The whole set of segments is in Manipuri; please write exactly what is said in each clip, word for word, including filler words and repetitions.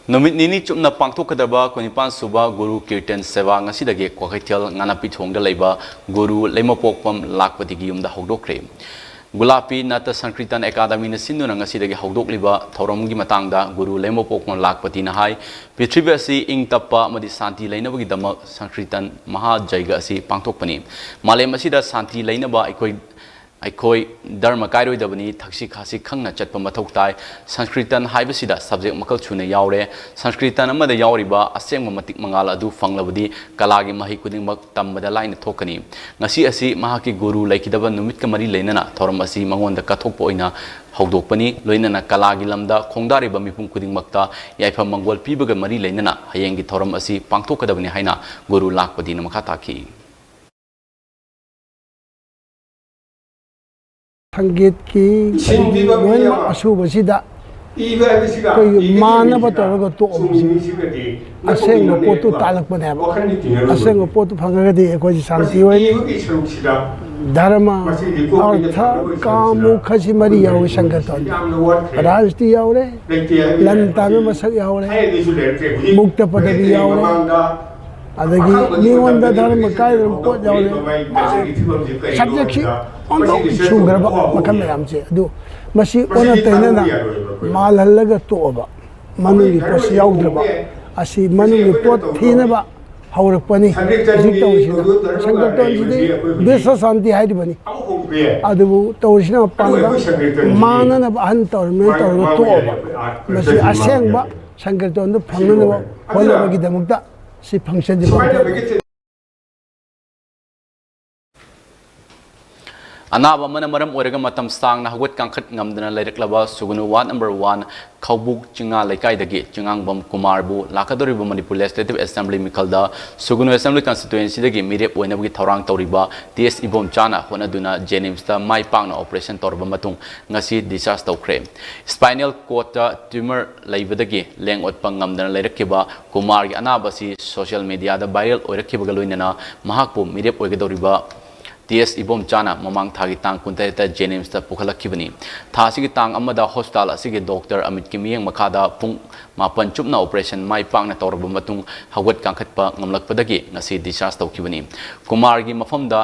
ꯅꯨꯃꯤꯠ ꯅꯤꯅꯤ ꯆꯨꯞꯅ ꯄꯥꯡꯊꯣꯛꯀꯗꯕ ꯀꯨꯟꯅꯤꯄꯥꯟ ꯁꯨꯕ ꯒꯨꯔꯨ ꯀꯤꯔꯇꯟ ꯁꯦꯕꯥ ꯉꯁꯤꯗꯒꯤ ꯀ꯭ꯋꯥꯀꯩꯊꯦꯜ ꯉꯥꯅꯥꯄꯤ ꯊꯣꯡꯗ ꯂꯩꯕ ꯒꯨꯔꯨ ꯂꯩꯃꯄꯣꯛꯄꯝ ꯂꯥꯛꯄꯇꯤꯒꯤ ꯌꯨꯝꯗ ꯍꯧꯗꯣꯛꯈ꯭ꯔꯦ꯫ ꯒꯨꯂꯥꯄꯤ ꯅꯥꯇ ꯁꯪꯀ꯭ꯔꯤꯇꯟ ꯑꯦꯀꯥꯗꯃꯤꯅ ꯁꯤꯟꯗꯨꯅ ꯉꯁꯤꯗꯒꯤ ꯍꯧꯗꯣꯛꯂꯤꯕ ꯊꯧꯔꯝꯒꯤ ꯃꯇꯥꯡꯗ ꯒꯨꯔꯨ ꯂꯩꯃꯄꯣꯛꯄꯝ ꯂꯥꯛꯄꯇꯤꯅ ꯍꯥꯏ, ꯄ꯭ꯔꯤꯊꯤꯕꯤ ꯑꯁꯤ ꯏꯪ ꯇꯞꯄ ꯑꯃꯗꯤ ꯁꯥꯟꯇꯤ ꯂꯩꯅꯕꯒꯤꯗꯃꯛ ꯁꯪꯀ꯭ꯔꯤꯇꯟ ꯃꯍꯥ ꯖꯩꯒ ꯑꯁꯤ ꯄꯥꯡꯊꯣꯛꯄꯅꯤ꯫ ꯃꯥꯂꯦꯝ ꯑꯁꯤꯗ ꯁꯥꯟꯇꯤ ꯂꯩꯅꯕ ꯑꯩꯈꯣꯏ ꯑꯩꯈꯣꯏ ꯙꯔꯃ ꯀꯥꯏꯔꯣꯏꯗꯕꯅꯤ, ꯊꯛꯁꯤ ꯈꯥꯁꯤ ꯈꯪꯅ ꯆꯠꯄ ꯃꯊꯧ ꯇꯥꯏ꯫ ꯁꯪꯁꯀ꯭ꯔꯤꯇꯟ ꯍꯥꯏꯕꯁꯤꯗ subject ꯃꯈꯜ ꯁꯨꯅ ꯌꯥꯎꯔꯦ꯫ ꯁꯪꯁꯀ꯭ꯔꯤꯇꯟ ꯑꯃꯗ ꯌꯥꯎꯔꯤꯕ ꯑꯁꯦꯡꯕ ꯃꯇꯤꯛ ꯃꯉꯥꯜ ꯑꯗꯨ ꯐꯪꯂꯕꯗꯤ ꯀꯂꯥꯒꯤ ꯃꯍꯩ ꯈꯨꯗꯤꯡꯃꯛ ꯇꯝꯕꯗ ꯂꯥꯏꯅ ꯊꯣꯛꯀꯅꯤ꯫ ꯉꯁꯤ ꯑꯁꯤ ꯃꯍꯥꯛꯀꯤ ꯒꯨꯔꯨ ꯂꯩꯈꯤꯗꯕ ꯅꯨꯃꯤꯠꯀ ꯃꯔꯤ ꯂꯩꯅꯅ ꯊꯧꯔꯝ ꯑꯁꯤ ꯃꯉꯣꯟꯗ ꯀꯠꯊꯣꯛꯄ ꯑꯣꯏꯅ ꯍꯧꯗꯣꯛꯄꯅꯤ꯫ ꯂꯣꯏꯅꯅ ꯀꯂꯥꯒꯤ ꯂꯝꯗ ꯈꯣꯡꯗꯥꯔꯤꯕ ꯃꯤꯄꯨꯝ ꯈꯨꯗꯤꯡꯃꯛꯇ ꯌꯥꯏꯐ ꯃꯪꯒꯣꯜ ꯄꯤꯕꯒ ꯃꯔꯤ ꯂꯩꯅꯅ ꯍꯌꯦꯡꯒꯤ ꯊꯧꯔꯝ ꯑꯁꯤ ꯄꯥꯡꯊꯣꯛꯀꯗꯕꯅꯤ ꯍꯥꯏꯅ ꯒꯨꯔꯨ ꯂꯥꯛꯄꯇꯤꯅ ꯃꯈꯥ ꯇꯥꯈꯤ꯫ ꯁꯪꯒꯤꯠꯀꯤ ꯂꯣꯏꯅꯃꯛ ꯑꯁꯨꯕꯁꯤꯗ ꯑꯩꯈꯣꯏꯒꯤ ꯃꯥꯟꯅꯕ ꯇꯧꯔꯒ ꯇꯣꯛꯑꯝꯕꯁꯤ ꯑꯁꯦꯡꯕ ꯄꯣꯠꯇꯨ ꯇꯥꯜꯂꯛꯄꯅꯦꯕ꯫ ꯑꯁꯦꯡꯕ ꯄꯣꯠꯇꯨ ꯐꯪꯉꯒꯗꯤ ꯑꯩꯈꯣꯏꯁꯤ ꯁꯥꯟꯇꯤ ꯑꯣꯏ꯫ ꯙꯔꯃ, ꯑꯔꯊ, ꯀꯥꯃꯨꯈꯁꯤ ꯃꯔꯤ ꯌꯥꯎꯏ ꯁꯪꯒꯇꯣꯟꯗ꯫ ꯔꯥꯖꯅꯤꯇꯤ ꯌꯥꯎꯔꯦ, ꯂꯟ ꯇꯥꯟꯕ ꯃꯁꯛ ꯌꯥꯎꯔꯦ, ꯃꯨꯛꯇ ꯄꯗꯕꯤ ꯌꯥꯎꯔꯦ, ꯑꯗꯒꯤ ꯃꯤꯉꯣꯟꯗ ꯙꯔꯃ ꯀꯥꯏꯗꯅ ꯄꯣꯠ ꯌꯥꯎꯔꯦ꯫ ꯁꯕꯖꯦꯛꯁꯤ ꯑꯣꯟꯊꯣꯛ ꯁꯨꯈ꯭ꯔꯕ ꯃꯈꯜ ꯃꯌꯥꯝꯁꯦ ꯑꯗꯨ ꯃꯁꯤ ꯑꯣꯟꯅ ꯇꯩꯅꯅ ꯃꯥꯜꯍꯜꯂꯒ ꯇꯣꯛꯑꯕ ꯃꯅꯨꯡꯒꯤ ꯄꯣꯠꯁꯤ ꯌꯥꯎꯗ꯭ꯔꯕ ꯑꯁꯤ ꯃꯅꯨꯡꯒꯤ ꯄꯣꯠ ꯊꯤꯅꯕ ꯍꯧꯔꯛꯄꯅꯤ꯫ ꯍꯧꯖꯤꯛ ꯇꯧꯔꯤꯁꯤꯅ ꯁꯪꯀꯔꯇꯣꯟꯁꯤꯗꯤ ꯕꯤꯁ꯭ꯋ ꯁꯥꯟꯇꯤ ꯍꯥꯏꯔꯤꯕꯅꯤ꯫ ꯑꯗꯨꯕꯨ ꯇꯧꯔꯤꯁꯤꯅ ꯃꯄꯥꯟꯗ ꯃꯥꯟꯅꯅꯕ ꯑꯍꯟ ꯇꯧꯔꯝꯃꯦꯅ ꯇꯧꯔꯒ ꯇꯣꯛꯑꯕ ꯃꯁꯤ ꯑꯁꯦꯡꯕ ꯁꯪꯀꯔꯇꯣꯟꯗꯨ ꯐꯪꯅꯅꯕ ꯍꯣꯠꯅꯕꯒꯤꯗꯃꯛꯇ ꯁꯤ ꯐꯪꯁꯟꯁꯤ ꯄꯥꯡꯊꯣꯛꯏ꯫ ꯑꯅꯥꯕ ꯑꯃꯅ ꯃꯔꯝ ꯑꯣꯏꯔꯒ ꯃꯇꯝ ꯁꯥꯡꯅ ꯍꯧꯒꯠ ꯀꯥꯡꯈꯠ ꯉꯝꯗꯅ ꯂꯩꯔꯛꯂꯕ ꯁꯨꯒꯅꯨ ꯋꯥꯔꯗ ꯅꯝꯕꯔ ꯋꯥꯟ ꯈꯧꯕꯨꯛ ꯆꯤꯡꯉꯥ ꯂꯩꯀꯥꯏꯗꯒꯤ ꯆꯤꯡꯉꯥꯡꯕꯝ ꯀꯨꯃꯥꯔꯕꯨ ꯂꯥꯛꯀꯗꯧꯔꯤꯕ ꯃꯅꯤꯄꯨꯔ ꯂꯦꯖꯤꯁꯂꯦꯇꯤꯚ ꯑꯦꯁꯦꯝꯕ꯭ꯂꯤ ꯃꯤꯈꯜꯗ ꯁꯨꯒꯅꯨ ꯑꯦꯁꯦꯝꯕ꯭ꯂꯤ ꯀꯟꯁꯇꯤꯇ꯭ꯋꯦꯟꯁꯤꯗꯒꯤ ꯃꯤꯔꯦꯞ ꯑꯣꯏꯅꯕꯒꯤ ꯊꯧꯔꯥꯡ ꯇꯧꯔꯤꯕ ꯇꯤ ꯑꯦꯁ ꯏꯕꯣꯝꯆꯥꯅ ꯍꯣꯠꯅꯗꯨꯅ ꯖꯦꯅꯤꯝꯁꯇ ꯃꯥꯏ ꯄꯥꯛꯅ ꯑꯣꯄꯔꯦꯁꯟ ꯇꯧꯔꯕ ꯃꯇꯨꯡ ꯉꯁꯤ ꯗꯤꯁꯆꯥꯔꯖ ꯇꯧꯈ꯭ꯔꯦ꯫ ꯁ꯭ꯄꯥꯏꯅꯦꯜ ꯀꯣꯔꯗꯇ ꯇ꯭ꯌꯨꯃꯔ ꯂꯩꯕꯗꯒꯤ ꯂꯦꯡ ꯑꯣꯠꯄ ꯉꯝꯗꯅ ꯂꯩꯔꯛꯈꯤꯕ ꯀꯨꯃꯥꯔꯒꯤ ꯑꯅꯥꯕ ꯑꯁꯤ ꯁꯣꯁꯤꯌꯦꯜ ꯃꯤꯗꯤꯌꯥꯗ ꯚꯥꯏꯔꯦꯜ ꯑꯣꯏꯔꯛꯈꯤꯕꯒ ꯂꯣꯏꯅꯅ ꯃꯍꯥꯛꯄꯨ ꯃꯤꯔꯦꯞ ꯑꯣꯏꯒꯗꯧꯔꯤꯕ ꯇꯤ ꯑꯦꯁ ꯏꯕꯣꯝꯆꯥꯅ ꯃꯃꯥꯡ ꯊꯥꯒꯤ ꯇꯥꯡ ꯀꯨꯟꯇꯔꯦꯠꯇ ꯖꯦꯅꯤꯝꯁꯇ ꯄꯨꯈꯠꯂꯛꯈꯤꯕꯅꯤ꯫ ꯊꯥ ꯑꯁꯤꯒꯤ ꯇꯥꯡ ꯑꯃꯗ ꯍꯣꯁꯄꯤꯇꯥꯜ ꯑꯁꯤꯒꯤ ꯗꯣꯛꯇꯔ ꯑꯃꯤꯠꯀꯤ ꯃꯤꯠꯌꯦꯡ ꯃꯈꯥꯗ ꯄꯨꯡ ꯃꯥꯄꯟ ꯆꯨꯞꯅ ꯑꯣꯄꯔꯦꯁꯟ ꯃꯥꯏ ꯄꯥꯛꯅ ꯇꯧꯔꯕ ꯃꯇꯨꯡ ꯍꯧꯒꯠ ꯀꯥꯡꯈꯠꯄ ꯉꯝꯂꯛꯄꯗꯒꯤ ꯉꯁꯤ ꯗꯤꯁꯆꯥꯔꯖ ꯇꯧꯈꯤꯕꯅꯤ꯫ ꯀꯨꯃꯥꯔꯒꯤ ꯃꯐꯝꯗ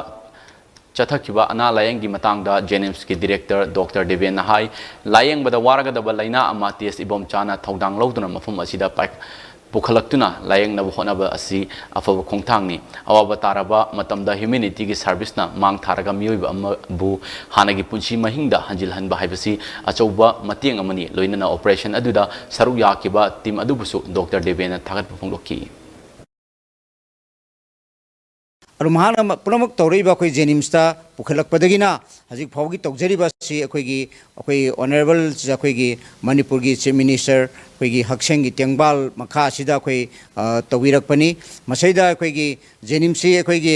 ꯆꯠꯊꯈꯤꯕ ꯑꯅꯥ ꯂꯥꯌꯦꯡꯒꯤ ꯃꯇꯥꯡꯗ ꯖꯦꯅꯤꯝꯁꯀꯤ ꯗꯤꯔꯦꯛꯇꯔ ꯗꯣꯛꯇꯔ ꯗꯦꯕꯦꯟꯅ ꯍꯥꯏ, ꯂꯥꯌꯦꯡꯕꯗ ꯋꯥꯔꯒꯗꯕ ꯂꯥꯏꯅꯥ ꯑꯃ ꯇꯤ ꯑꯦꯁ ꯏꯕꯣꯝꯆꯥꯅ ꯊꯧꯗꯥꯡ ꯂꯧꯗꯨꯅ ꯃꯐꯝ ꯑꯁꯤꯗ ꯄꯥꯏ-, ꯄꯨꯈꯠꯂꯛꯇꯨꯅ ꯂꯥꯌꯦꯡꯅꯕ ꯍꯣꯠꯅꯕ ꯑꯁꯤ ꯑꯐꯕ ꯈꯣꯡꯊꯥꯡꯅꯤ꯫ ꯑꯋꯥꯕ ꯇꯥꯔꯕ ꯃꯇꯝꯗ ꯍ꯭ꯌꯨꯃꯦꯅꯤꯇꯤꯒꯤ ꯁꯔꯚꯤꯁꯅ ꯃꯥꯡ ꯊꯥꯔꯒ ꯃꯤꯑꯣꯏꯕ ꯑꯃꯕꯨ ꯍꯥꯟꯅꯒꯤ ꯄꯨꯟꯁꯤ ꯃꯍꯤꯡꯗ ꯍꯟꯖꯤꯜꯍꯟꯕ ꯍꯥꯏꯕꯁꯤ ꯑꯆꯧꯕ ꯃꯇꯦꯡ ꯑꯃꯅꯤ꯫ ꯂꯣꯏꯅꯅ ꯑꯣꯄꯔꯦꯁꯟ ꯑꯗꯨꯗ ꯁꯔꯨꯛ ꯌꯥꯈꯤꯕ ꯇꯤꯝ ꯑꯗꯨꯕꯨꯁꯨ ꯗꯣꯛꯇꯔ ꯗꯦꯕꯦꯟꯅ ꯊꯥꯒꯠꯄ ꯐꯣꯡꯗꯣꯛꯈꯤ꯫ ꯑꯗꯨ ꯃꯍꯥꯛꯅ ꯃ-, ꯄꯨꯝꯅꯃꯛ ꯇꯧꯔꯛꯏꯕ ꯑꯩꯈꯣꯏ ꯖꯦꯅꯤꯝꯁꯇ ꯄꯨꯈꯠꯂꯛꯄꯗꯒꯤꯅ ꯍꯧꯖꯤꯛ ꯐꯥꯎꯒꯤ ꯇꯧꯖꯔꯤꯕ ꯑꯁꯤ ꯑꯩꯈꯣꯏꯒꯤ, ꯑꯩꯈꯣꯏ ꯑꯣꯅꯔꯦꯕꯜ ꯑꯩꯈꯣꯏꯒꯤ ꯃꯅꯤꯄꯨꯔꯒꯤ ꯆꯤꯐ ꯃꯤꯅꯤꯁꯇꯔ ꯑꯩꯈꯣꯏꯒꯤ ꯍꯛꯁꯦꯜꯒꯤ ꯇꯦꯡꯕꯥꯜ ꯃꯈꯥ ꯑꯁꯤꯗ ꯑꯩꯈꯣꯏ, ꯑ, ꯇꯧꯕꯤꯔꯛꯄꯅꯤ꯫ ꯃꯁꯤꯗ ꯑꯩꯈꯣꯏꯒꯤ ꯖꯦꯅꯤꯝꯁꯁꯤ ꯑꯩꯈꯣꯏꯒꯤ,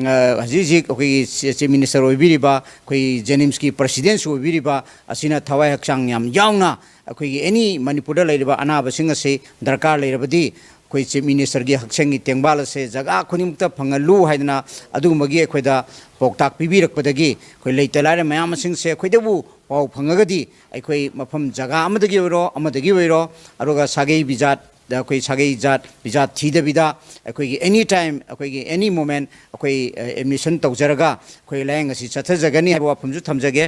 ꯑ, ꯍꯧꯖꯤꯛ ꯍꯧꯖꯤꯛ ꯑꯩꯈꯣꯏꯒꯤ ꯆꯤ-, ꯆꯤꯐ ꯃꯤꯅꯤꯁꯇꯔ ꯑꯣꯏꯕꯤꯔꯤꯕ, ꯑꯩꯈꯣꯏ ꯖꯦꯅꯤꯝꯁꯀꯤ ꯄ꯭ꯔꯁꯤꯗꯦꯟꯁꯨ ꯑꯣꯏꯕꯤꯔꯤꯕ ꯑꯁꯤꯅ ꯊꯋꯥꯏ ꯍꯛꯆꯥꯡ ꯌꯥꯝ ꯌꯥꯎꯅ ꯑꯩꯈꯣꯏꯒꯤ ꯑꯦꯅꯤ ꯃꯅꯤꯄꯨꯔꯗ ꯂꯩꯔꯤꯕ ꯑꯅꯥꯕꯁꯤꯡ ꯑꯁꯤ ꯗꯔꯀꯥꯔ ꯂꯩꯔꯕꯗꯤ ꯑꯩꯈꯣꯏ ꯆꯤꯐ ꯃꯤꯅꯤꯁꯇꯔꯒꯤ ꯍꯛꯁꯦꯜꯒꯤ ꯇꯦꯡꯕꯥꯜ ꯑꯁꯦ ꯖꯒꯥ ꯈꯨꯗꯤꯡꯃꯛꯇ ꯐꯪꯍꯜꯂꯨ ꯍꯥꯏꯗꯅ ꯑꯗꯨꯒꯨꯝꯕꯒꯤ ꯑꯩꯈꯣꯏꯗ ꯄꯥꯎꯇꯥꯛ ꯄꯤꯕꯤꯔꯛꯄꯗꯒꯤ ꯑꯩꯈꯣꯏ ꯂꯩꯇ ꯂꯥꯏꯔ ꯃꯌꯥꯝ ꯑꯁꯤꯡꯁꯦ ꯑꯩꯈꯣꯏꯗꯕꯨ ꯄꯥꯎ ꯐꯪꯉꯒꯗꯤ ꯑꯩꯈꯣꯏ ꯃꯐꯝ ꯖꯒꯥ ꯑꯃꯗꯒꯤ ꯑꯣꯏꯔꯣ, ꯑꯃꯗꯒꯤ ꯑꯣꯏꯔꯣ, ꯑꯗꯨꯒ ꯁꯥꯒꯩ ꯕꯤꯖꯥꯠ, ꯑꯩꯈꯣꯏ ꯁꯥꯒꯩ ꯖꯥꯠ ꯕꯤꯖꯥꯠ ꯊꯤꯗꯕꯤꯗ ꯑꯩꯈꯣꯏꯒꯤ ꯑꯦꯅꯤ ꯇꯥꯏꯝ, ꯑꯩꯈꯣꯏꯒꯤ ꯑꯦꯅꯤ ꯃꯣꯃꯦꯟ ꯑꯩꯈꯣꯏ, ꯑ, ꯑꯦꯗꯃꯤꯁꯟ ꯇꯧꯖꯔꯒ ꯑꯩꯈꯣꯏ ꯂꯥꯌꯦꯡ ꯑꯁꯤ ꯆꯠꯊꯖꯒꯅꯤ ꯍꯥꯏꯕ ꯋꯥꯐꯝꯁꯨ ꯊꯝꯖꯒꯦ꯫